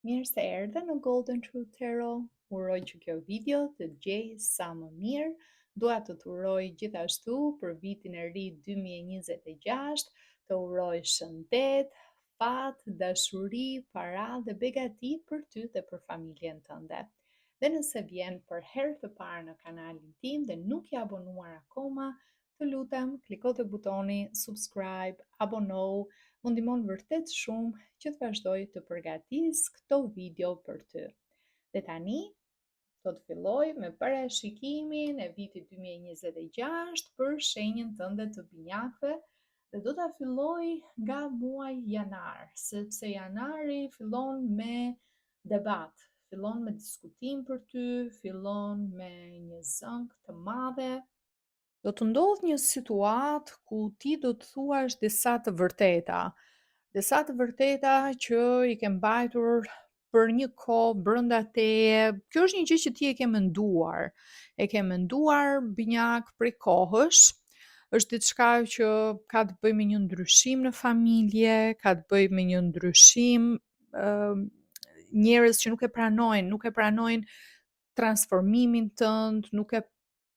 Mirë se erdhe në Golden Truth Tarot. Uroj që kjo video të të gjejë sa më mirë. Dua të të uroj gjithashtu për vitin e ri 2026, të uroj shëndet, fat, dashuri, para dhe begati për ty dhe për familjen tënde. Dhe nëse vjen për herë të parë në kanalin tim dhe nuk je abonuar akoma, Të lutem, kliko te butoni subscribe, abonohu, më ndihmon vërtet shumë që të vazhdoj të përgatis këto video për ty. Dhe tani do të filloj me parashikimin e vitit 2026 për shenjën tënde të binjakëve dhe do ta filloj nga muaji janar, sepse janari fillon me debat, fillon me diskutim për ty, fillon me një zënkë të madhe, Do të ndodhë një situatë ku ti do të thuash disa të vërteta, disa të vërteta që i ke mbajtur për një kohë brenda teje. Kjo është një gjë që ti e ke menduar. E ke menduar binjak prej kohësh. Është diçka që ka të bëjë me një ndryshim në familje, ka të bëjë me një ndryshim ë njerëz që nuk e pranojnë, nuk e pranojnë transformimin tënd, nuk e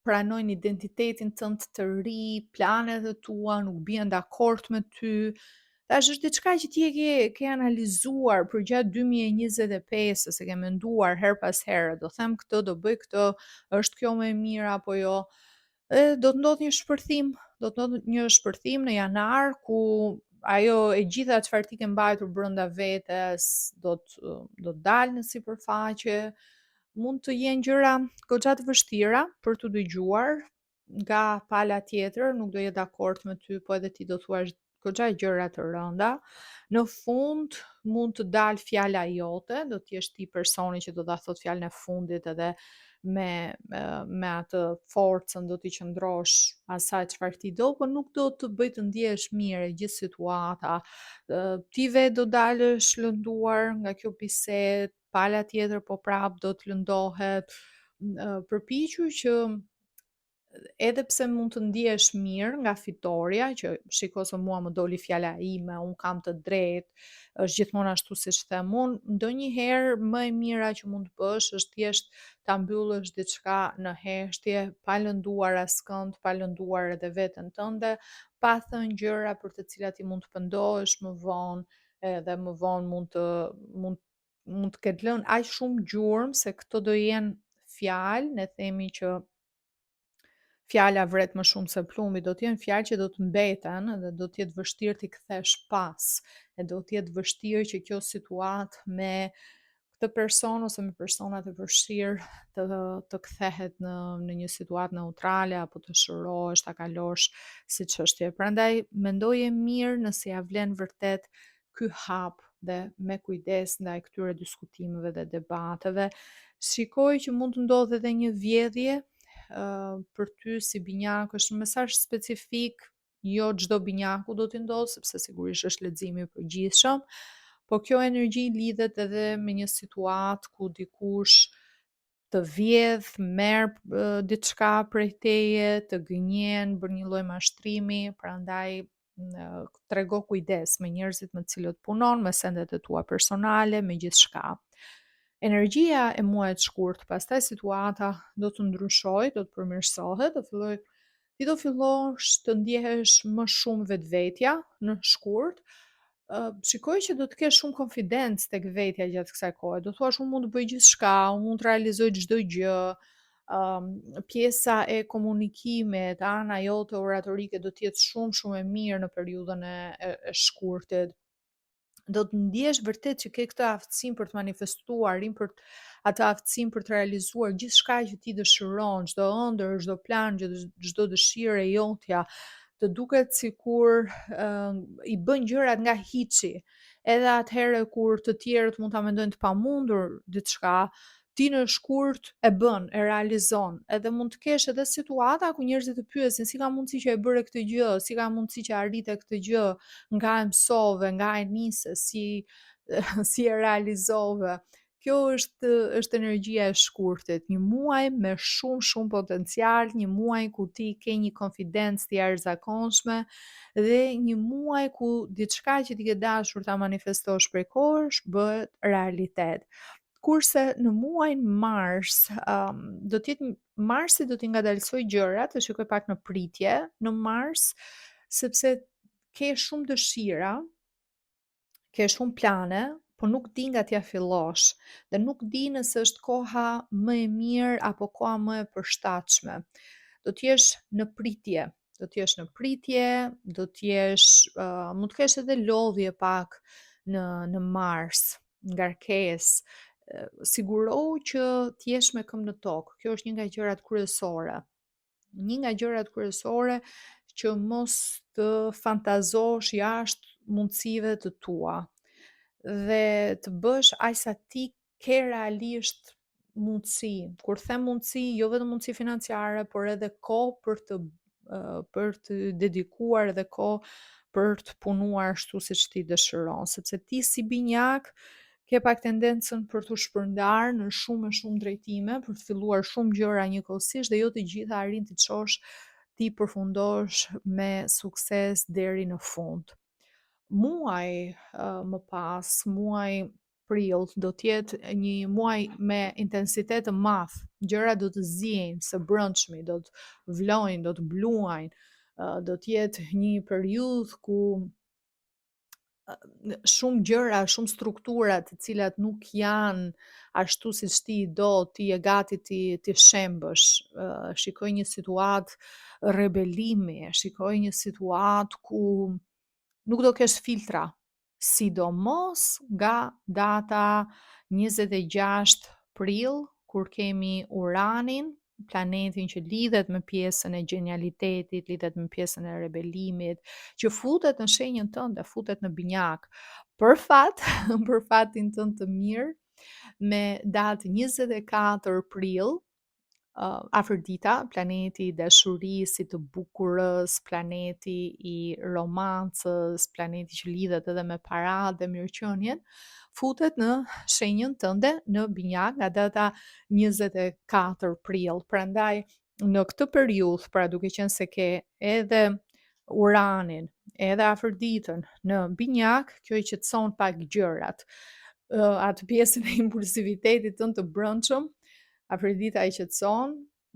pranojnë identitetin tënd të ri, planet e tua nuk bien dakord me ty. Tash është diçka që ti e ke ke analizuar përgjatë 2025-s, e ke menduar herë pas here, do them këtë, do bëj këtë, është kjo më e mira apo jo. Dhe do të ndodhë një shpërthim, do të ndodhë një shpërthim në janar ku ajo e gjitha çfarë ti ke mbajtur brenda vetes do të do të dalë në sipërfaqe, Mund të jenë gjëra goxha të vështira për t'u dëgjuar nga pala tjetër, nuk do jetë dakord me ty, po edhe ti do thuash goxha gjëra të rënda. Në fund mund të dalë fjala jote, do të jesh ti personi që do ta thotë fjalën e fundit edhe me me atë forcën do t'i qëndrosh asaj çfarë ti do, po nuk do të bëjë të ndihesh mirë e gjithë situata. Ti vetë do dalësh lënduar nga kjo bisedë, pala tjetër po prap do të lëndohet. Përpiqu që edhe pse mund të ndihesh mirë nga fitorja, që shiko se mua më doli fjala ime, unë kam të drejtë, është gjithmonë ashtu siç them unë, ndonjëherë më e mira që mund të bësh është thjesht ta mbyllësh diçka në heshtje, pa lënduar askënd, pa lënduar edhe veten tënde, pa thënë gjëra për të cilat ti mund të pendohesh më vonë, edhe më vonë mund të mund mund të ketë lënë aq shumë gjurmë se këto do jenë fjalë, ne themi që fjala vret më shumë se plumbi, do të jenë fjalë që do të mbeten dhe do të jetë vështirë t'i kthesh pas, e do të jetë vështirë që kjo situatë me këtë person ose me personat e përfshirë të të kthehet në në një situatë neutrale apo të shërohesh, ta kalosh si çështje. Prandaj mendoje mirë nëse ia vlen vërtet ky hap dhe me kujdes ndaj këtyre diskutimeve dhe debateve. Shikoj që mund të ndodhë edhe një vjedhje uh, për ty si binjak, është një mesazh specifik, jo çdo binjaku do t'i ndodhë, sepse sigurisht është leximi i përgjithshëm, po kjo energji lidhet edhe me një situatë ku dikush të vjedh, merr diçka prej teje, të gënjen, bën një lloj mashtrimi, prandaj trego kujdes me njerëzit me të cilët punon, me sendet e tua personale, me gjithçka. Energjia e muajit shkurt, pastaj situata do të ndryshojë, do të përmirësohet, do filloj ti do fillosh të ndjehesh më shumë vetvetja në shkurt, uh, shikoj që do të kesh shumë konfidencë tek vetja gjatë kësaj kohe. Do thuash unë mund të bëj gjithçka, unë mund të realizoj çdo gjë. Um, pjesa e komunikimit, ana jote oratorike do të jetë shumë shumë e mirë në periudhën e, e, e shkurtit do të ndjesh vërtet që ke këtë aftësinë për të manifestuar, për atë aftësinë për të realizuar gjithçka që ti dëshiron, çdo ëndërr, çdo plan, çdo dëshirë e jotja, të duket sikur uh, i bën gjërat nga hiçi. Edhe atëherë kur të tjerët mund ta mendojnë të pamundur diçka, ti në shkurt e bën, e realizon. Edhe mund të kesh edhe situata ku njerëzit të pyesin si ka mundësi që e bëre këtë gjë, si ka mundësi që arrite këtë gjë, nga e mësove, nga e nise, si si e realizove. Kjo është është energjia e shkurtit, një muaj me shumë shumë potencial, një muaj ku ti ke një konfidencë të jashtëzakonshme dhe një muaj ku diçka që ti ke dashur ta manifestosh prej kohësh bëhet realitet. Kurse në muajin mars, um, do të jetë marsi do t'i ngadalësojë gjërat, të shikoj pak në pritje në mars, sepse ke shumë dëshira, ke shumë plane, po nuk di nga t'ia fillosh dhe nuk di nëse është koha më e mirë apo koha më e përshtatshme. Do të jesh në pritje, do të jesh në pritje, do të jesh uh, mund të kesh edhe lodhje pak në në mars, ngarkesë. Sigurohu që të jesh me këmbë në tokë. Kjo është një nga gjërat kryesore. Një nga gjërat kryesore që mos të fantazosh jashtë mundësive të tua dhe të bësh aq sa ti ke realisht mundësi. Kur them mundësi, jo vetëm mundësi financiare, por edhe kohë për të për të dedikuar edhe kohë për të punuar ashtu siç ti dëshiron, sepse ti si binjak ke pak tendencën për t'u shpërndarë në shumë e shumë drejtime, për të filluar shumë gjëra njëkohësisht dhe jo të gjitha arrin t'i çosh t'i përfundosh me sukses deri në fund. Muaj më pas, muaj prill do të jetë një muaj me intensitet të madh. Gjërat do të ziejnë së brendshmi, do të vlojnë, do të bluajnë, do të jetë një periudhë ku shumë gjëra, shumë struktura të cilat nuk janë ashtu siç ti i do, ti je gati t'i t'i shembësh. Shikoj një situatë rebelimi, shikoj një situatë ku nuk do kesh filtra, sidomos nga data 26 prill, kur kemi Uranin, planetin që lidhet me pjesën e gjenialitetit, lidhet me pjesën e rebelimit, që futet në shenjën tënde, futet në binjak. Për fat, për fatin tënd të mirë, me datë 24 prill, uh, Afërdita, planeti i dashurisë, i të bukurës, planeti i romancës, planeti që lidhet edhe me paratë dhe mirëqenien, futet në shenjën tënde në binjak nga data 24 prill. Prandaj në këtë periudhë, pra duke qenë se ke edhe Uranin, edhe Afërditën në binjak, kjo i qetëson pak gjërat. Atë pjesën e impulsivitetit tënd të brendshëm, Afërdita e qetëson,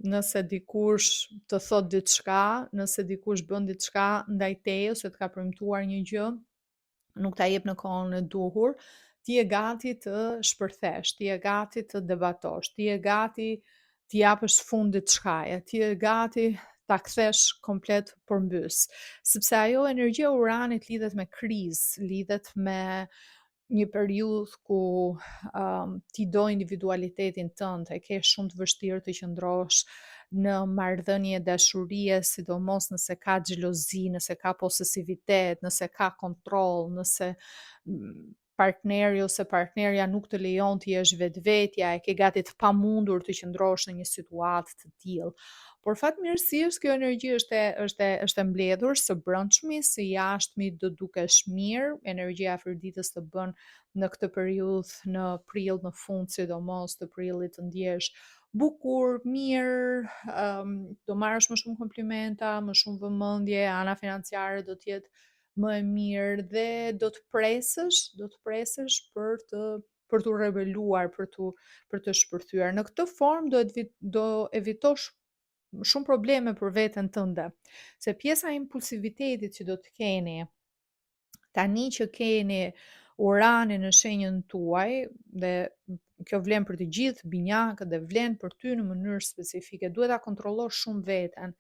nëse dikush të thotë diçka, nëse dikush bën diçka ndaj teje ose të ka premtuar një gjë, nuk ta jep në kohën e duhur, ti je gati të shpërthesh, ti je gati të debatosh, ti je gati t'i japësh fund diçkaje, ti je gati ta kthesh komplet përmbys. Sepse ajo energjia e Uranit lidhet me krizë, lidhet me një periudhë ku um, ti do individualitetin tënd, e ke shumë të vështirë të qëndrosh në marrëdhënie dashurie, sidomos nëse ka xhelozi, nëse ka posesivitet, nëse ka kontroll, nëse mm, partneri ose partnerja nuk të lejon të jesh vetvetja, e ke gati të pamundur të qëndrosh në një situatë të tillë. Por fatmirësisht kjo energji është e, është e, është e mbledhur së brendshmi, së jashtmi do dukesh mirë, energjia e Afërditës të bën në këtë periudhë në prill në fund sidomos të prillit të ndjesh bukur, mirë, um, do marrësh më shumë komplimenta, më shumë vëmendje, ana financiare do të jetë më e mirë dhe do të presësh, do të presësh për të për t'u rebeluar, për t'u për të shpërthyer. Në këtë formë do të do evitosh shumë probleme për veten tënde. Se pjesa e impulsivitetit që do të keni tani që keni Uranin në shenjën tuaj dhe kjo vlen për të gjithë binjakët dhe vlen për ty në mënyrë specifike, duhet ta kontrollosh shumë veten,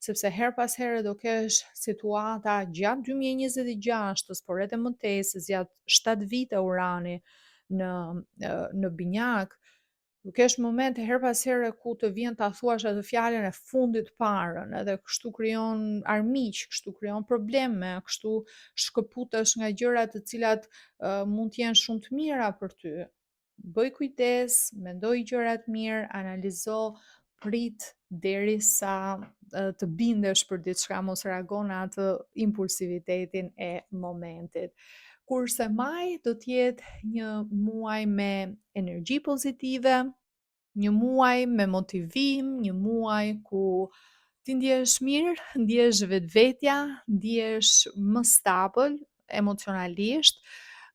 sepse herë pas here do kesh situata gjatë 2026-s, por edhe më tej se zgjat 7 vite Urani në në binjak, do kesh momente herë pas here ku të vjen ta thuash atë fjalën e fundit parën, edhe kështu krijon armiq, kështu krijon probleme, kështu shkëputesh nga gjëra të cilat uh, mund të jenë shumë të mira për ty. Bëj kujdes, mendoj gjërat mirë, analizo, prit derisa të bindesh për diçka, mos reago në atë impulsivitetin e momentit. Kurse maj do të jetë një muaj me energji pozitive, një muaj me motivim, një muaj ku ti ndjehesh mirë, ndjehesh vetvetja, ndjehesh më stabël emocionalisht.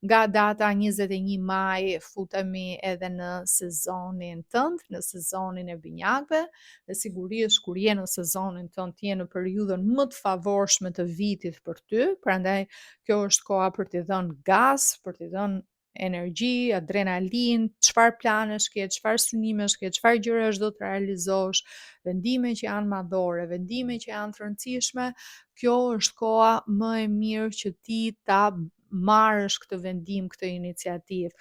Nga data 21 maj futemi edhe në sezonin tënd, në sezonin e binjakëve, dhe sigurisht kur je në sezonin tënd, je në periudhën më të favorshme të vitit për ty, prandaj kjo është koha për t'i dhënë gaz, për t'i dhënë energji, adrenalinë, çfarë planesh ke, çfarë synimesh ke, çfarë gjërash do të realizosh, vendime që janë madhore, vendime që janë të rëndësishme, kjo është koha më e mirë që ti ta marrësh këtë vendim, këtë iniciativë.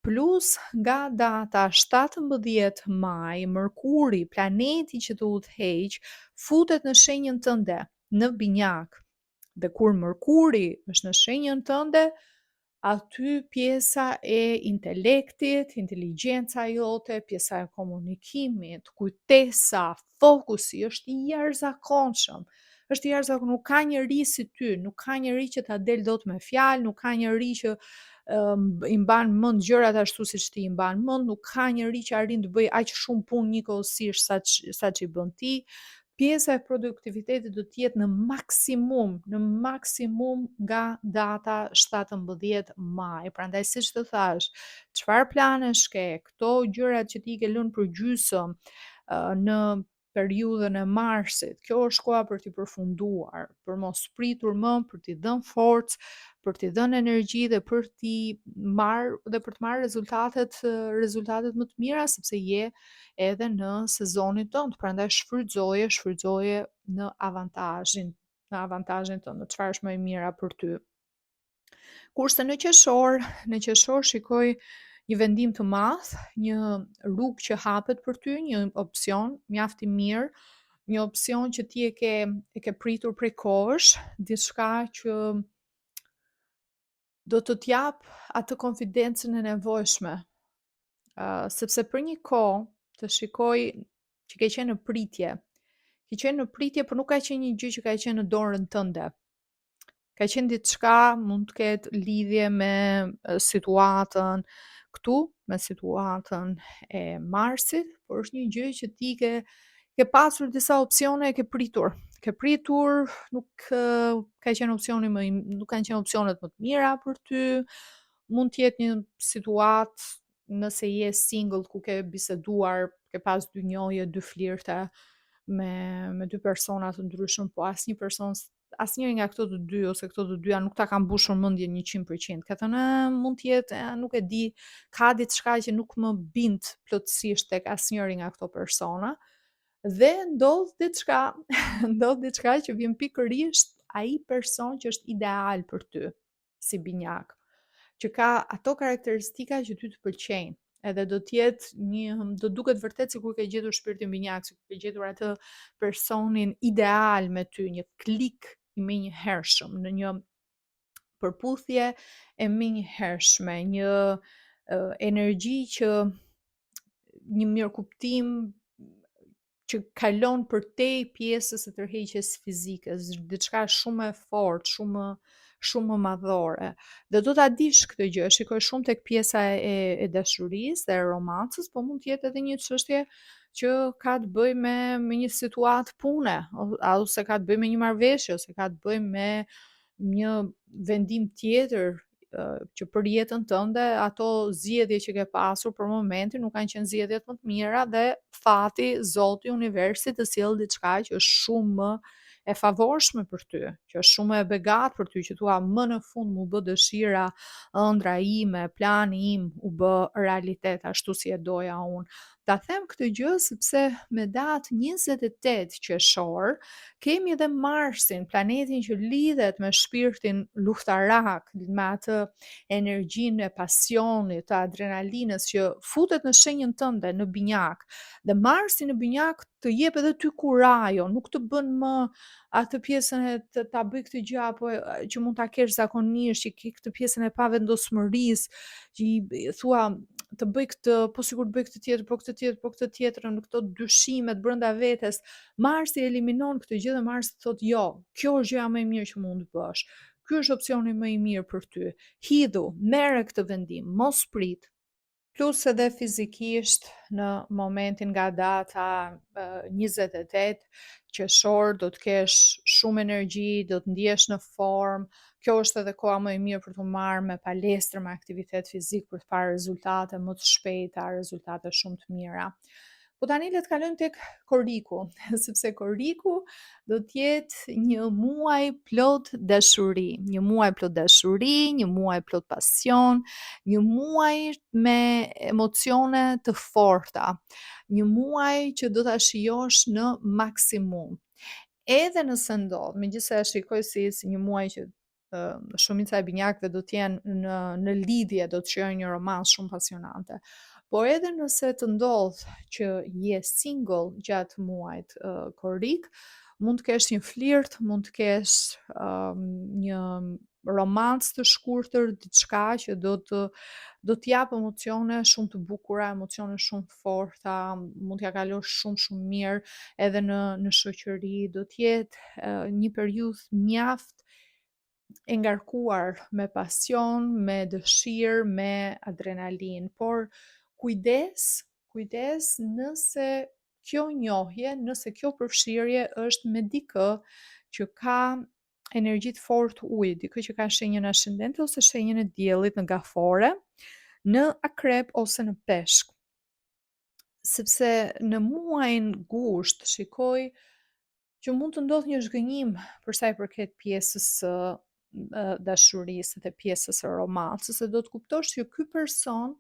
Plus nga data 17 maj, Mërkuri, planeti që të udhëheq, futet në shenjën tënde, në Binjak. Dhe kur Mërkuri është në shenjën tënde, aty pjesa e intelektit, inteligjenca jote, pjesa e komunikimit, kujtesa, fokusi është i jashtëzakonshëm. Është i jashtëzakonshëm, nuk ka njeri si ty, nuk ka njeri që ta del dot me fjalë, nuk ka njeri që um, i mban mend gjërat ashtu siç ti i mban mend, nuk ka njeri që arrin të bëjë aq shumë punë njëkohësisht sa sa ç'i bën ti. Pjesa e produktivitetit do të jetë në maksimum, në maksimum nga data 17 maj. Prandaj siç të thashë, çfarë planesh ke, këto gjërat që ti i ke lënë për gjysmë në periudhën e marsit. Kjo është koha për t'i përfunduar, për mos pritur më, për t'i dhënë forcë, për t'i dhënë energji dhe për t'i marrë dhe për të marrë rezultatet rezultatet më të mira sepse je edhe në sezonin tënd, prandaj shfrytëzoje, shfrytëzoje në avantazhin, në avantazhin tënd, në çfarë është më e mira për ty. Kurse në qershor, në qershor shikoj një vendim të madh, një rrugë që hapet për ty, një opsion mjaft i mirë, një opsion që ti e ke e ke pritur prej kohësh, diçka që do të të japë atë konfidencën e nevojshme. Uh, sepse për një kohë të shikoj që ke qenë në pritje. Ke qenë në pritje, por nuk ka qenë një gjë që ka qenë në dorën tënde. Ka qenë diçka, mund të ketë lidhje me situatën këtu, me situatën e Marsit, por është një gjë që ti ke ke pasur disa opsione e ke pritur. Ke pritur, nuk ka qenë opsioni më nuk kanë qenë opsionet më të mira për ty. Mund të jetë një situatë nëse je single ku ke biseduar, ke pas dy njohje, dy flirte me me dy persona të ndryshëm, po asnjë person asnjëri nga këto të dy ose këto të dyja nuk ta ka mbushur mendjen 100%. Ka thënë, mund të jetë, nuk e di, ka diçka që nuk më bind plotësisht tek asnjëri nga këto persona. Dhe ndodh diçka, ndodh diçka që vjen pikërisht ai person që është ideal për ty si binjak, që ka ato karakteristika që ty të pëlqejnë edhe do të jetë një do duket vërtet sikur ke gjetur shpirtin binjak, sikur ke gjetur atë personin ideal me ty, një klik i menjëhershëm, në një përputhje e menjëhershme, një uh, energji që një mirëkuptim që kalon përtej pjesës së tërheqjes fizike, është diçka shumë e fortë, shumë shumë më madhore. Dhe do ta dish këtë gjë, shikoj shumë tek pjesa e, e dashurisë dhe e romancës, po mund të jetë edhe një çështje që ka të bëjë me me një situatë pune, ose ka të bëjë me një marrëveshje, ose ka të bëjë me një vendim tjetër që për jetën tënde ato zgjedhje që ke pasur për momentin nuk kanë qenë zgjedhjet më të mira dhe fati, Zoti, universi të sjell diçka që është shumë më e favorshme për ty, që është shumë e begatë për ty, që thua më në fund m'u bë dëshira, ëndrra ime, plani im u bë realitet ashtu si e doja unë. Ta them këtë gjë sepse me datë 28 qershor kemi edhe Marsin, planetin që lidhet me shpirtin luftarak, me atë energjinë e pasionit, të adrenalinës që futet në shenjën tënde në binjak. Dhe Marsi në binjak të jep edhe ty kurajo, nuk të bën më atë pjesën e të ta bëj këtë gjë apo që mund ta kesh zakonisht, që ke këtë pjesën e pavendosmërisë, që i thua të bëj këtë, po sikur të bëj këtë tjetër, po këtë tjetër, po këtë tjetër, në këto dyshimet brenda vetes. Marsi eliminon këtë gjë dhe Marsi thotë jo, kjo është gjëja më e mirë që mund të bësh. Ky është opsioni më i mirë për ty. Hidhu, merre këtë vendim, mos prit. Plus edhe fizikisht në momentin nga data 28 qershor do të kesh shumë energji, do të ndihesh në formë. Kjo është edhe koha më e mirë për t'u marrë me palestër, me aktivitet fizik për të parë rezultate më të shpejta, rezultate shumë të mira. Po tani le të kalojmë tek korriku, sepse korriku do të jetë një muaj plot dashuri, një muaj plot dashuri, një muaj plot pasion, një muaj me emocione të forta, një muaj që do ta shijosh në maksimum. Edhe nëse ndodh, megjithëse e shikoj si si një muaj që shumica e binjakëve do të jenë në në lidhje, do të shijojnë një romancë shumë pasionante. Po edhe nëse të ndodh që je single gjatë muajit korrik, mund të kesh një flirt, mund të kesh um, një romancë të shkurtër, diçka që do të do të japë emocione shumë të bukura, emocione shumë të forta, mund t'ja kalosh shumë shumë mirë edhe në në shoqëri, do të jetë uh, një periudhë mjaft e ngarkuar me pasion, me dëshirë, me adrenalinë, por kujdes, kujdes nëse kjo njohje, nëse kjo përfshirje është me dikë që ka energji të fortë uji, dikë që ka shenjën ascendente ose shenjën e diellit në gaforre, në akrep ose në peshk. Sepse në muajin gusht shikoj që mund të ndodhë një zhgënjim për sa i përket pjesës së dashurisë dhe pjesës së romancës, se do të kuptosh që ky person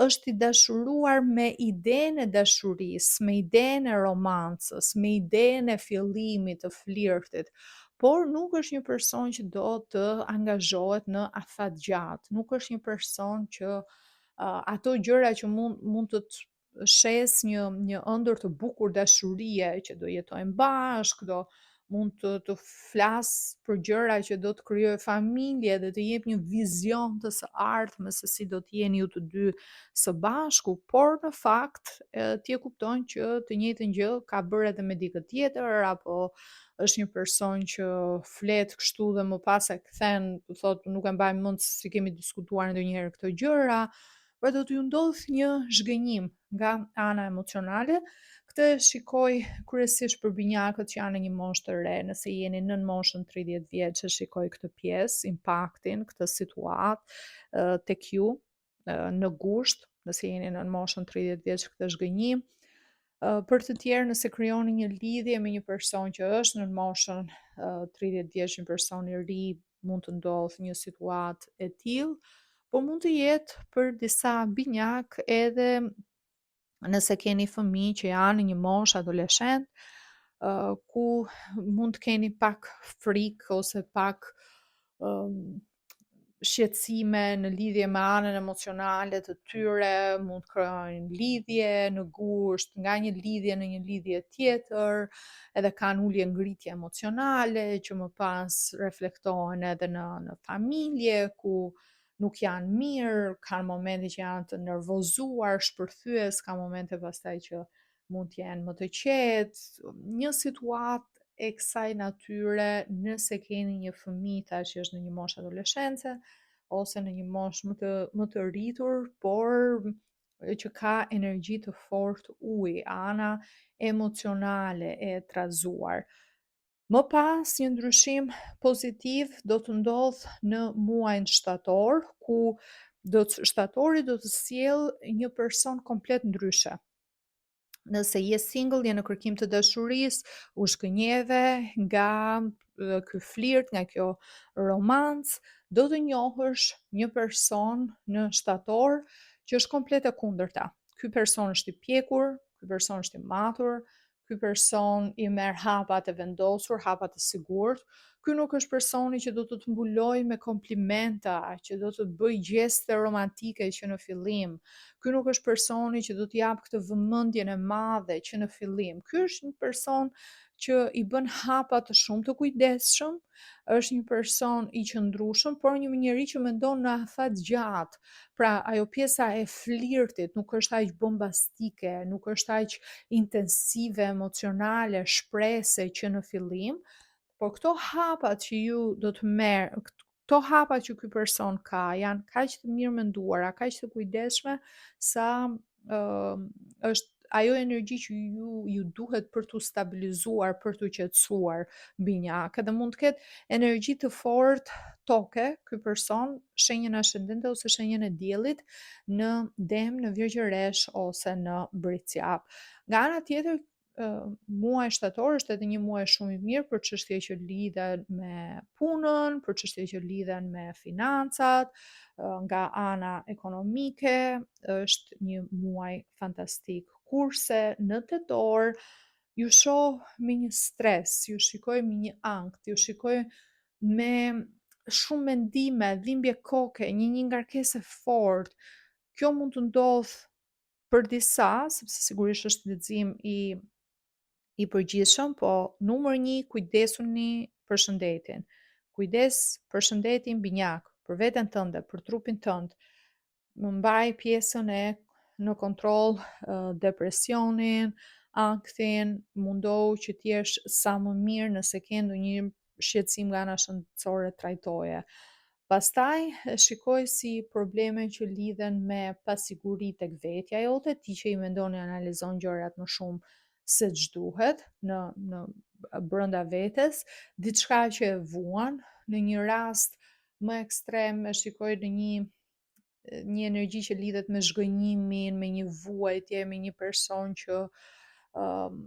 është i dashuruar me idenë e dashurisë, me idenë e romancës, me idenë e fillimit të flirtit, por nuk është një person që do të angazhohet në afat gjatë, nuk është një person që uh, ato gjëra që mund mund të të shesë një një ëndërr të bukur dashurie që do jetojnë bashkë, do mund të të flasë për gjëra që do të krijojë familje dhe të jep një vizion të së ardhmes se si do të jeni ju të dy së bashku, por në fakt e, ti e kupton që të njëjtën gjë ka bërë edhe me dikë tjetër apo është një person që flet kështu dhe më pas e kthen, të thotë nuk e mbaj mend si kemi diskutuar ndonjëherë këto gjëra, pra do t'ju ndodhë një zhgënjim nga ana emocionale. Këtë e shikoj kryesisht për binjakët që janë në një moshë të re, nëse jeni nën moshën 30 vjeç, e shikoj këtë pjesë, impaktin, këtë situatë tek ju në gusht, nëse jeni nën moshën 30 vjeç këtë zhgënjim. Për të tjerë, nëse krijoni një lidhje me një person që është nën moshën 30 vjeç, një person i ri, mund të ndodhë një situatë e tillë, po mund të jetë për disa binjakë edhe nëse keni fëmijë që janë në një moshë adoleshent, uh, ku mund të keni pak frikë ose pak um, shqetësime në lidhje me anën emocionale të tyre, mund të krijojnë lidhje në gusht, nga një lidhje në një lidhje tjetër, edhe kanë ulje ngritje emocionale që më pas reflektohen edhe në në familje ku nuk janë mirë, kanë momente që janë të nervozuar, shpërthyes, ka momente pastaj që mund të jenë më të qetë, një situatë e kësaj natyre nëse keni një fëmijë tash që është në një moshë adoleshence ose në një moshë më të më të rritur, por që ka energji të fortë uji, ana emocionale e trazuar. Më pas një ndryshim pozitiv do të ndodhë në muajin shtator, ku do të shtatori do të sjellë një person komplet ndryshe. Nëse je single, je në kërkim të dashurisë, u zhgënjeve nga ky flirt, nga kjo romancë, do të njohësh një person në shtator që është komplet e kundërta. Ky person është i pjekur, ky person është i matur, Ky person i merr hapat e vendosur, hapat e sigurt. Ky nuk është personi që do të të mbulojë me komplimenta, që do të të bëjë gjeste romantike që në fillim. Ky nuk është personi që do të japë këtë vëmendjen e madhe që në fillim. Ky është një person që i bën hapat shumë të kujdesshëm, është një person i qëndrueshëm, por një njeri që mendon në afat gjatë. Pra, ajo pjesa e flirtit nuk është aq bombastike, nuk është aq intensive, emocionale, shprehëse që në fillim, Por këto hapa që ju do të merr, këto hapa që ky person ka janë kaq të mirëmenduara, kaq të kujdesshme sa uh, është ajo energji që ju ju duhet për t'u stabilizuar, për t'u qetësuar binjakë. Edhe mund të ketë energji të fortë toke, ky person, shenjën ascendente ose shenjën e diellit në dem, në virgjëreshë ose në bricjap. Nga ana tjetër, muaji shtator është edhe një muaj shumë i mirë për çështje që lidhen me punën, për çështje që lidhen me financat, nga ana ekonomike, është një muaj fantastik. Kurse në tetor ju shoh me një stres, ju shikoj me një ankth, ju shikoj me shumë mendime, dhimbje koke, një një ngarkesë e fortë. Kjo mund të ndodhë për disa, sepse sigurisht është lexim i i përgjithshëm, po numër 1 kujdesuni për shëndetin. Kujdes për shëndetin binjak, për veten tënde, për trupin tënd. Më mbaj pjesën e në kontroll depresionin, ankthin, mundohu që të jesh sa më mirë nëse ke ndonjë shqetësim nga ana shëndetësore trajtoje. Pastaj e shikoj si probleme që lidhen me pasiguri tek vetja jote, ti që i mendon e analizon gjërat më shumë se ç'duhet në në brenda vetes, diçka që e vuan, në një rast më ekstrem e shikoj në një një energji që lidhet me zhgënjimin, me një vuajtje, me një person që um,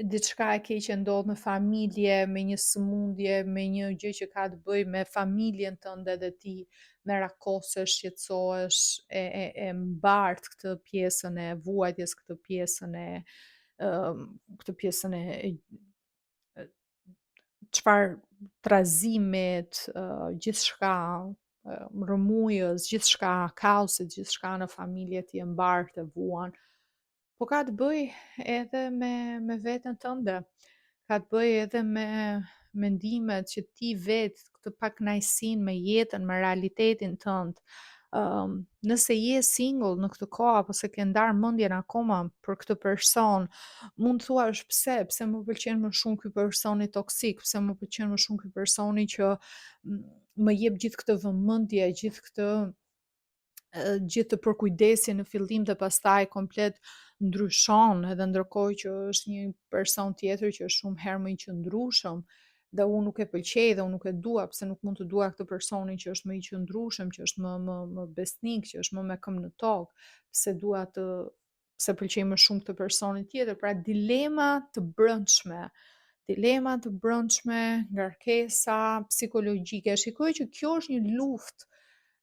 diçka e keqe ndodh në familje, me një sëmundje, me një gjë që ka të bëjë me familjen tënde dhe ti merakosesh, shqetësohesh, e, e, e mbart këtë pjesën e vuajtjes, këtë pjesën e këtë pjesën e, e çfarë trazimit, uh, gjithçka, uh, rrëmujës, gjithçka, kaosit, gjithçka në familje ti e mbart e vuan. Po ka të bëjë edhe me me veten tënde. Ka të bëjë edhe me mendimet që ti vetë këtë pakënaqësinë me jetën, me realitetin tënd. Um, nëse je single në këtë kohë apo s'e ke ndarë mendjen akoma për këtë person, mund të thuash pse, pse më pëlqen më shumë ky personi toksik, pse më pëlqen më shumë ky personi që më jep gjithë këtë vëmendje, gjithë këtë gjithë këtë përkujdesje në fillim dhe pastaj komplet ndryshon edhe ndërkohë që është një person tjetër që është shumë herë më i qëndrueshëm dhe unë nuk e pëlqej dhe unë nuk e dua, pse nuk mund të dua këtë personin që është më i qëndrueshëm, që është më më më besnik, që është më me këmbë në tokë, pse dua të pse pëlqej më shumë këtë personin tjetër, pra dilema të brendshme, dilema të brendshme, ngarkesa psikologjike. Shikoj që kjo është një luftë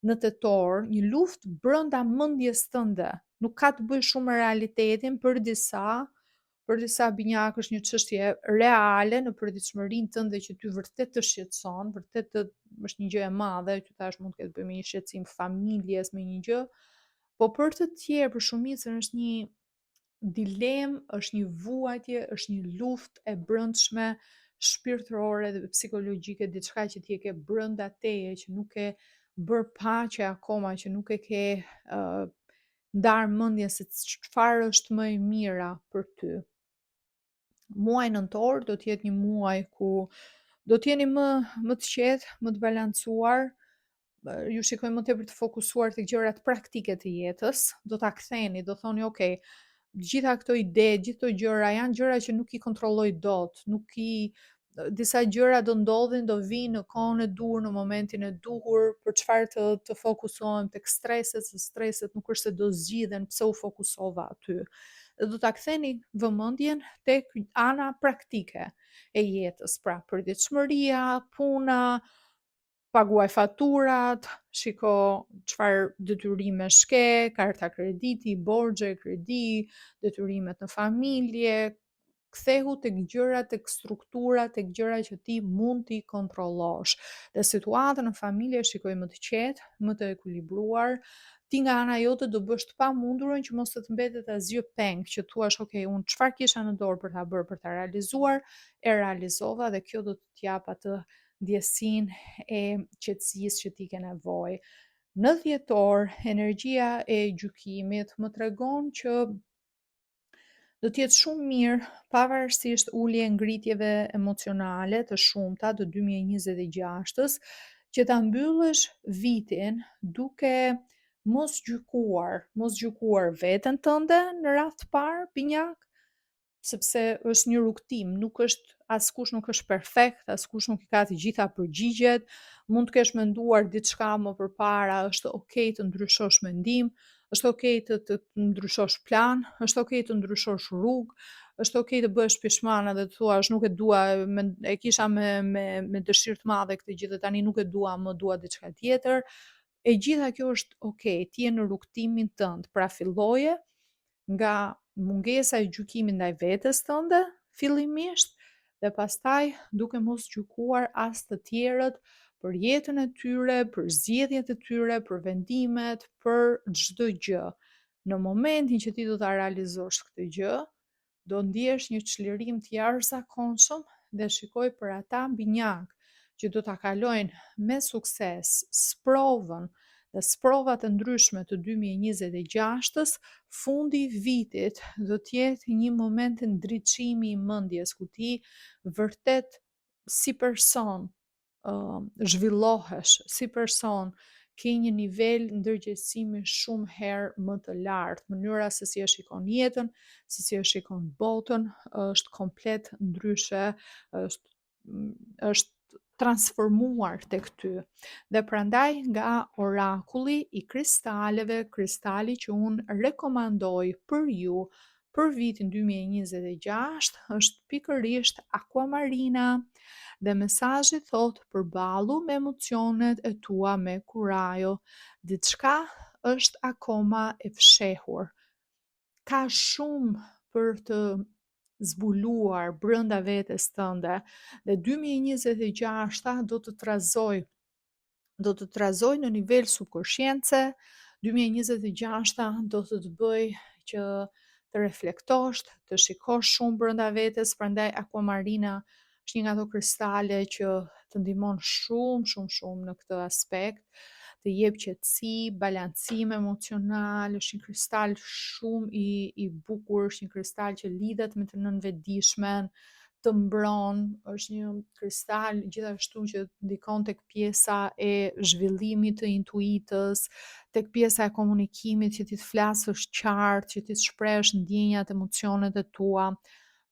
në tetor, një luftë brenda mendjes tënde. Nuk ka të bëjë shumë me realitetin për disa, për disa binjakë është një çështje reale në përditshmërinë tënde që ty vërtet të shqetëson, vërtet të është një gjë e madhe, që thashë mund të ketë të bëjë me një shqetësim familjes, me një gjë, Po për të tjerë, për shumicën është një dilemë, është një vuajtje, është një luftë e brendshme shpirtërore dhe psikologjike, diçka që ti e ke brenda teje, që nuk ke bërë paqe akoma, që nuk e ke uh, ndarë mendjen se çfarë është më e mira për ty. Muaji nëntor do të jetë një muaj ku do të jeni më më të qetë, më të balancuar, ju shikoj më tepër të fokusuar tek gjërat praktike të jetës, do ta ktheni, do thoni, ok, gjitha këto ide, gjithë këto gjëra janë gjëra që nuk i kontrolloj dot, nuk i disa gjëra do ndodhin, do vijnë në kohën e duhur, në momentin e duhur, për çfarë të të fokusohem tek streset, se streset nuk është se do zgjidhen pse u fokusova aty. Dhe do ta ktheni vëmendjen tek ana praktike e jetës, pra përditshmëria, puna, paguaj faturat, shiko çfarë detyrimesh ke, karta krediti, borxhe, kredi, detyrimet në familje, kthehu tek gjërat, tek struktura, tek gjëra që ti mund t'i kontrollosh. Dhe situatën në familje e shikoj më të qetë, më të ekuilibruar. Ti nga ana jote do bësh të pamundurën që mos të të mbetet asgjë peng, që thuash, ok, unë çfarë kisha në dorë për ta bërë, për ta realizuar, e realizova dhe kjo do të të japë atë ndjesinë e qetësisë që ti ke nevojë. Në dhjetor, energjia e gjykimit më tregon që. Do të jetë shumë mirë, pavarësisht ulje ngritjeve emocionale të shumta të 2026-ës, që ta mbyllësh vitin duke mos gjykuar, mos gjykuar veten tënde në radhë të parë, binjak, sepse është një rrugëtim, nuk është askush nuk është perfekt, askush nuk i ka të gjitha përgjigjet, mund të kesh menduar diçka më përpara, është okay të ndryshosh mendim, është okay të të ndryshosh plan, është okay të ndryshosh rrugë, është okay të bëhesh pishman edhe të thuash nuk e dua, me, e kisha me me me dëshirë të madhe këtë gjë dhe tani nuk e dua më, dua diçka tjetër. E gjitha kjo është okay, ti je në rrugëtimin tënd, pra filloje nga mungesa e gjykimit ndaj vetes tënde fillimisht dhe pastaj duke mos gjykuar as të tjerët për jetën e tyre, për zgjedhjet e tyre, për vendimet, për çdo gjë. Në momentin që ti do ta realizosh këtë gjë, do ndjesh një çlirim të jashtëzakonshëm dhe shikoj për ata binjakë që do ta kalojnë me sukses sprovën dhe sprovat e ndryshme të 2026-ës, fundi i vitit do të jetë një moment ndriçimi i mendjes ku ti vërtet si person uh, zhvillohesh si person, ke një nivel ndërgjegjësimi shumë herë më të lartë. Mënyra se si e shikon jetën, se si e shikon botën, është komplet ndryshe, është është transformuar tek ty. Dhe prandaj nga orakulli i kristaleve, kristali që unë rekomandoj për ju për vitin 2026 është pikërisht Aquamarina dhe mesazhi thotë përballu me emocionet e tua me kurajo. Diçka është akoma e fshehur. Ka shumë për të zbuluar brenda vetes tënde dhe 2026-a do të trazojë do të trazojë në nivel subkoshience, 2026-a do të të bëjë që të reflektosh, të shikosh shumë brenda vetes, prandaj Aquamarina është një nga ato kristale që të ndihmon shumë, shumë, shumë në këtë aspekt, të jep qetësi, balancim emocional, është një kristal shumë i i bukur, është një kristal që lidhet me të nënvetëdijshmen, të mbron, është një kristal gjithashtu që ndikon tek pjesa e zhvillimit të intuitës, tek pjesa e komunikimit që ti të flasësh qartë, që ti të shprehësh ndjenjat, emocionet e tua.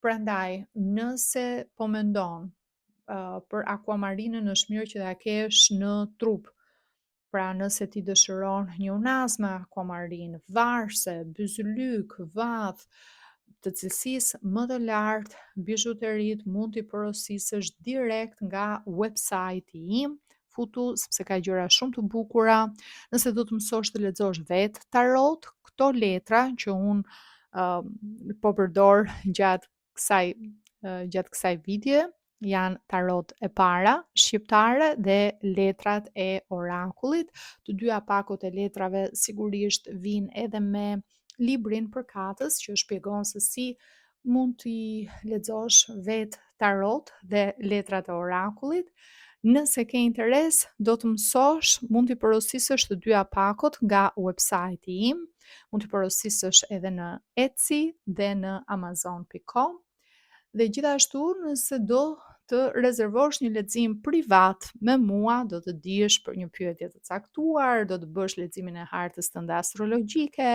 Prandaj, nëse po mendon uh, për akuamarinën është mirë që ta kesh në trup. Pra nëse ti dëshiron një unazë me akuamarinë, varëse, byzylyk, vath, të cilësisë më të lartë, bizhuteritë mund t'i porosisësh direkt nga website-i im, futu sepse ka gjëra shumë të bukura. Nëse do të mësosh të lexosh vetë tarot, këto letra që unë uh, po përdor gjatë kësaj gjatë kësaj videoje janë tarot e para shqiptare dhe letrat e orakullit. Të dyja pakot e letrave sigurisht vijnë edhe me librin përkatës që shpjegon se si mund t'i lexosh vetë tarot dhe letrat e orakullit. Nëse ke interes, do të mësosh, mund t'i porosisësh të dyja pakot nga website-i im, mund t'i porosisësh edhe në Etsy dhe në amazon.com. Dhe gjithashtu nëse do të rezervosh një lexim privat me mua, do të dish për një pyetje të caktuar, do të bësh leximin e hartës tënde astrologjike,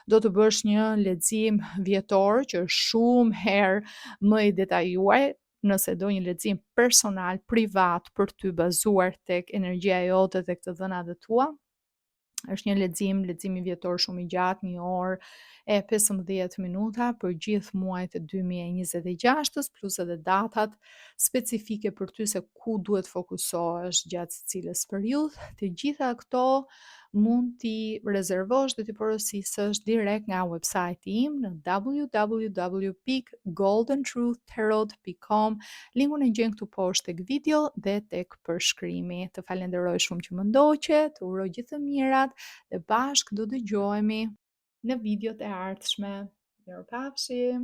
do të bësh një lexim vjetor që është shumë herë më i detajuar, nëse do një lexim personal, privat për ty bazuar tek energjia jote, tek të dhënat e tua, është një lexim, leximi vjetor shumë i gjatë, një orë e 15 minuta për gjithë muajt e 2026-ës, plus edhe datat specifike për ty se ku duhet fokusohesh gjatë secilës periudhë. Të gjitha këto mund t'i rezervosh dhe t'i porosisësh direkt nga website-i im në www.goldentruthtarot.com. Linkun e gjen këtu poshtë tek video dhe tek përshkrimi. Të falenderoj shumë që më ndoqe, të uroj gjithë të mirat dhe bashkë do dëgjohemi në videot e ardhshme. Mirupafshim!